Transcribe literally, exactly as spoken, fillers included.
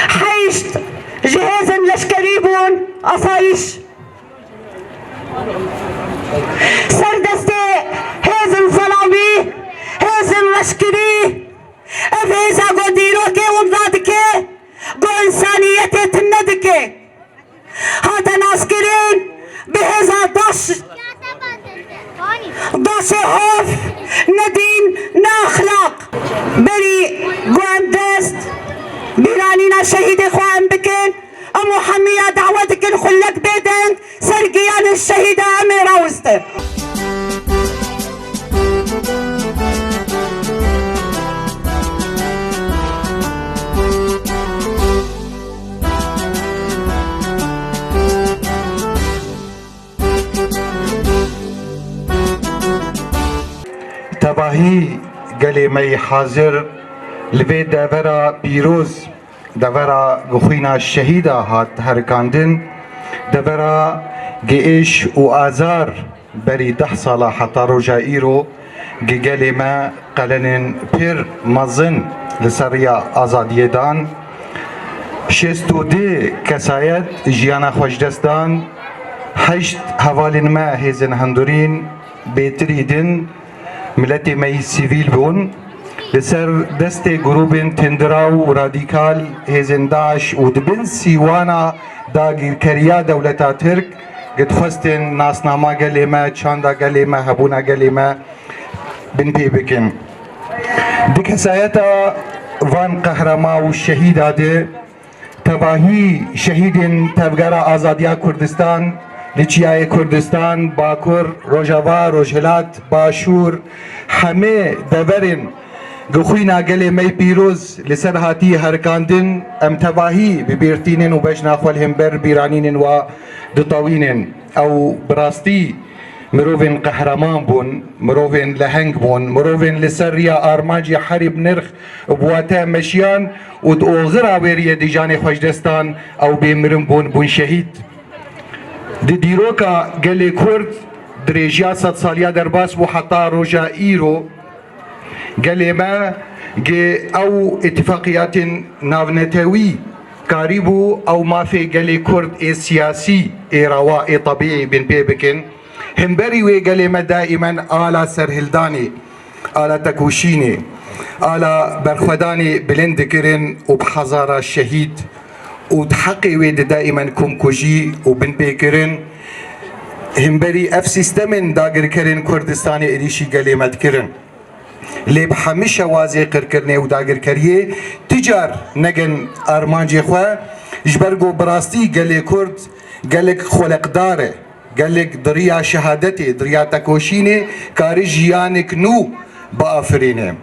Heşt ji hêzên leşkerî bûn, asayîş. Ser destê hêzên zelamî, hêzên leşkerî, ev hêza ku dîrokê winda dike, ku însaniyetê tune dike. Hate naskirin bi hêza DAIŞ, DAIŞê hov, ne dîn, ne exlaq. Berî ku em dest bîranîna şehîdê xwe em bikin, em û hemiya dawe dikin xulek bê deng ser giyanê şehîda em ê rawestin. Tevahî gelê me yê hazir li vê devera pîroz, devera ku xwîna şehîda hat herikandin, devera ku êş û azar berî deh sala heta roja îro, ku gelê me qelenên pir mezin li ser riya azadiyê dan. Şêst û du kesayet jiyana xwe ji dest dan, heşt hevalên me hêzên hundirîn, bêtirî din, miletê me yî sivîl bûn. Li ser destê grûbên tundiraw û radîkal, hêzên DAIŞ û di bin sîwana dagîrkeriya dewleta Tirk, ku dixwestin nasnama gelê me, çanda gelê me, hebûna gelê me binpê bikin. Di kesayeta van qehrema û şehîda de, tevahî şehîdên Tevgera Azadiya Kurdistan li Çiyayê Kurdistan, Bakur, Rojava, Rojhilat, Başûr, hemê deverên ku xwîna gelê me yê pîroz li ser hatî herikandin, em tevahî bi bîr tînin û bejna xwe li hember bîranînên wa ditewînin. Ew bi rastî mirovên qehreman bûn, mirovên leheng bûn, mirovên li ser riya armancê herî bi nirx û bi wate meşiyan û di oxira wê riyê de canê xwe ji dest dan, ew bê mirin bûn, bûn şehîd. Di dîroka gelê Kurd dirêjiya sedsaliya derbas bû heta roja îro, gelê me, ku ew îtifaqiyatên navnetewî karîbû ew mafê gelê Kurd ê siyasî, ê rewa, ê tebîî binpê bikin. Hemberî wê gelê me daîmen ala serhildanê, ala tekoşînê, ala berxwedanê bilind dikirin û bi hezara şehîd û di heqê wê de daîmen komkujî û binpêkirin. Hemberî ev sîstemên dagirkerên Kurdistanê êrîşî gelê me dikirin. Lê bi hemî şewazê qirkirinê û dagirkeriyê ti car negin armancê xwe, ji ber ku bi rastî gelê Kurd gelek xweleqdar e, gelek di riya şehadetê, di riya tekoşînê kare jiyanek nû biafirîne.